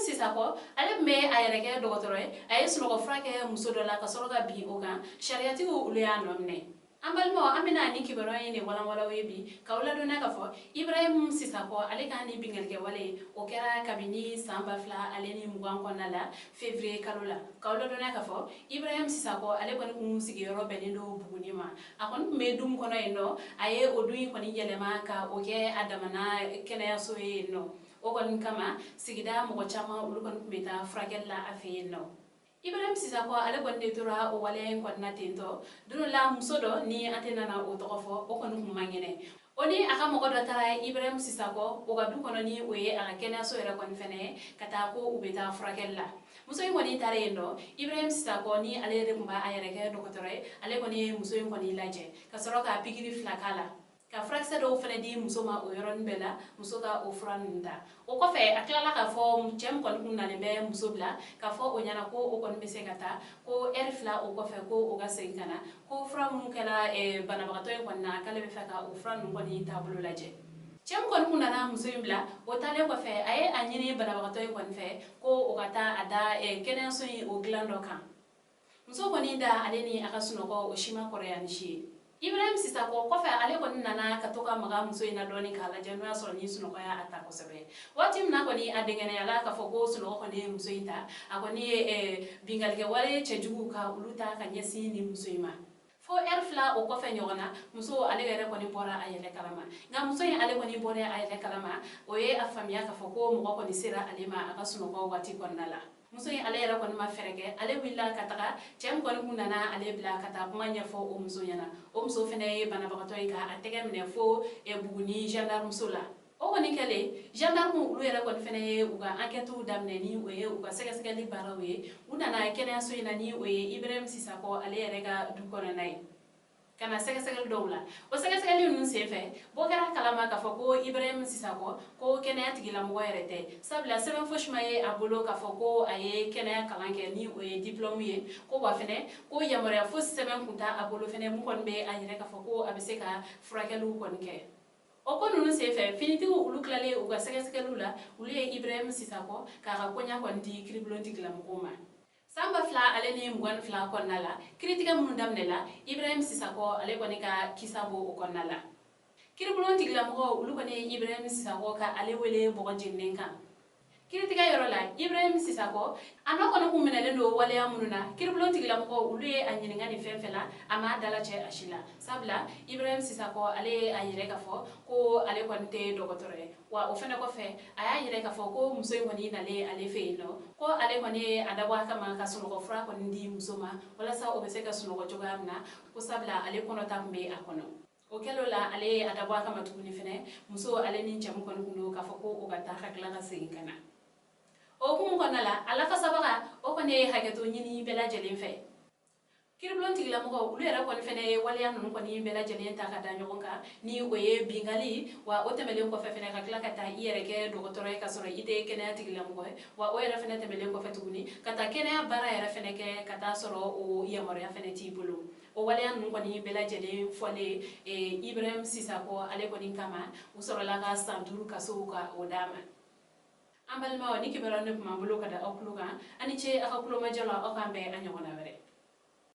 Sisakɔ, ale tun bɛ a yɛrɛ kɛ dɔgɔtɔrɔ ye. A ye sunɔgɔ fura kɛ muso dɔ la ka sɔrɔ ka bin o kan. Sariyatigiw, olu y'a nɔ minɛ. An balimaw, an bɛna ni kibaruya in de walanwalan aw ye bi, k'aw ladɔnniya k'a fɔ Ibrahim Sisakɔ, ale ka ni binkannikɛwale, o kɛra kabini san 2020 kɔnɔna la, février kalo la. K'aw ladɔnniya k'a fɔ Ibrahim Sisakɔ, ale kɔni kun sigiyɔrɔ bɛnnen don Buguni ma. A kɔni tun bɛ du min kɔnɔ yen nɔ, a ye o du in kɔni yɛlɛma ka o kɛ a damana kɛnɛyaso ye yen nɔ. O kɔni kama, sigida mɔgɔ caman, olu kɔni tun bɛ taa furakɛli la a fɛ yen nɔ. Ibrahim Sisakɔ, ale kɔni de tora o waleya in kɔnɔna ten tɔ. Don la, muso dɔ ni an tɛ nana o tɔgɔ fɔ, o kɔni kun man kɛnɛ. O ni a ka mɔgɔ dɔ taara Ibrahim Sisakɔ o ka du kɔnɔ, ni o ye a ka kɛnɛyaso yɛrɛ kɔni fɛnɛ ye, ka taa ko u bɛ taa furakɛli la. Muso in kɔni taara yen nɔ. Ibrahim Sisakɔ, ni ale de tun b'a yɛrɛ kɛ dɔgɔtɔrɔ ye, ale kɔni ye muso in kɔni lajɛ ka sɔrɔ ka pikiri fila k'a la, ka furakisɛ dɔw fana di muso ma o yɔrɔnin bɛɛ la. Muso ka o fura ninnu ta, o kɔfɛ a tilala k'a fɔ cɛ min kɔni kun nalen bɛ muso bila, k'a fɔ o ɲɛna ko o kɔni bɛ se ka taa, ko ɛri 2 o kɔfɛ ko o ka segin ka na, ko fura minnu kɛra banabagatɔ in kɔni na, k'ale bɛ fɛ ka o fura ninnu kɔni taabolo lajɛ. Cɛ min kɔni kun nana muso in bila, o taalen kɔfɛ, a ye a ɲini banabagatɔ in kɔni fɛ ko o ka taa a da kɛnɛyaso in o dilan dɔ kan. Muso kɔni da, ale ni a ka sunɔgɔ, o si ma kɔrɔya ni si ye. Ibrahim Sisakɔ kɔfɛ, ale kɔni nana ka to ka maga muso in na dɔɔni k'a lajɛ n'o y'a sɔrɔ ni sunɔgɔ y'a ta kosɛbɛ. Waati min na kɔni a dɛngɛnɛyala k'a fɔ ko sunɔgɔ kɔni ye muso in ta, a kɔni ye binkannikɛwale cɛjugu ka olu ta ka ɲɛsin ni muso in ma. Fo ɛri 2 o kɔfɛ ɲɔgɔn na, muso ale yɛrɛ kɔni bɔra a yɛrɛ kalama. Nka muso in, ale kɔni bɔra a yɛrɛ kalama, o ye a faamuya k'a fɔ ko mɔgɔ kɔni sera ale ma a ka sunɔgɔ waati kɔnɔna la. Muso in, ale yɛrɛ kɔni ma fɛɛrɛ kɛ, ale wulila ka taga cɛ min kɔni kun nana ale bila ka taa kuma ɲɛfɔ o muso ɲɛna. O muso fɛnɛ ye banabagatɔ ye ka a tɛgɛ minɛ fo Buguni gendarmeso la. O kɔni kɛlen, gendarme olu yɛrɛ kɔni fɛnɛ ye u ka enquête daminɛ, ni o ye u ka sɛgɛsɛgɛli baaraw ye. U nana kɛnɛyaso in na, ni o ye Ibrahim Sisakɔ ale yɛrɛ ka du kɔnɔna ye, ka na sɛgɛsɛgɛli dɔw la. O sɛgɛsɛgɛli ninnu senfɛ, bɔ kɛra kalama k'a fɔ ko Ibrahim Sisakɔ, ko kɛnɛya tigilamɔgɔ yɛrɛ tɛ, sabula sɛbɛn fosi ma ye a bolo k'a fɔ ko a ye kɛnɛya kalan kɛ, ni o ye diplôme ye. Ko wa fɛnɛ, ko yamaruya fosi sɛbɛn kun t'a bolo fɛnɛ mun kɔni bɛ a yɛrɛ k'a fɔ ko a bɛ se ka furakɛliw kɔni kɛ. O ko ninnu senfɛ, finitigiw olu tilalen u ka sɛgɛsɛgɛliw la, olu ye Ibrahim Sisakɔ k'a ka koɲa kɔni di kiribulon tigilamɔgɔw ma. San 2022 kɔnɔna la, kiritigɛ minnu daminɛla, Ibrahim Sisakɔ ale kɔni ka kisa bɔ o kɔnɔna la. Kiribulon tigilamɔgɔw, olu kɔni ye Ibrahim Sisakɔ ka ale wele bɔgɔ jeninen kan kiritigɛ yɔrɔ la. Ibrahim Sisakɔ, a nɔ kɔni kun minɛlen don waleya minnu na, kiribulon tigilamɔgɔw olu ye a ɲininka nin fɛn fɛn la, a m'a dalacɛ a si la, sabula Ibrahim Sisakɔ, ale ye a yɛrɛ k'a fɔ ko ale kɔni tɛ dɔgɔtɔrɔ ye. Wa o fɛnɛ kɔfɛ, a y'a yɛrɛ k'a fɔ ko muso in kɔni nalen ale fɛ yen nɔ, ko ale kɔni ye a dabɔ a kama ka sunɔgɔ fura kɔni di muso ma walasa o bɛ se ka sunɔgɔ cogoya min na, ko sabula ale kɔnɔta tun bɛ a kɔnɔ. O kɛlen la, ale ye a dabɔ a kama tuguni fɛnɛ, muso ale ni cɛ min kɔni kun don, k'a fɔ ko o ka taa ka tila ka segin ka na. O hukumu kɔnɔna la, a lafasabaga, o kɔni ye hakɛto ɲini bɛɛ lajɛlen fɛ. Kiribulon tigilamɔgɔw, olu yɛrɛ kɔni fɛnɛ ye waleya ninnu kɔni bɛɛ lajɛlen ta ka da ɲɔgɔn kan, ni o ye bingali, wa o tɛmɛlen kɔfɛ fɛnɛ, ka tila ka taa i yɛrɛ kɛ dɔgɔtɔrɔ ye ka sɔrɔ i tɛ kɛnɛya tigilamɔgɔ ye, wa o yɛrɛ fɛnɛ tɛmɛlen kɔfɛ tuguni, ka taa kɛnɛya baara yɛrɛ fɛnɛ kɛ ka taa sɔrɔ o yamaruya fɛnɛ t'i bolo. O waleya ninnu kɔni bɛɛ lajɛlen fɔlen Ibrahim Sisakɔ ale kɔni kama, u sɔrɔla ka san 5 kaso ka o d'a ma. An balimaw, ni kibaruya ne tun b'an bolo ka da aw tulo kan. Ani ce aw ka kulomajɔ la. Aw k'an bɛn a ɲɔgɔnna wɛrɛ.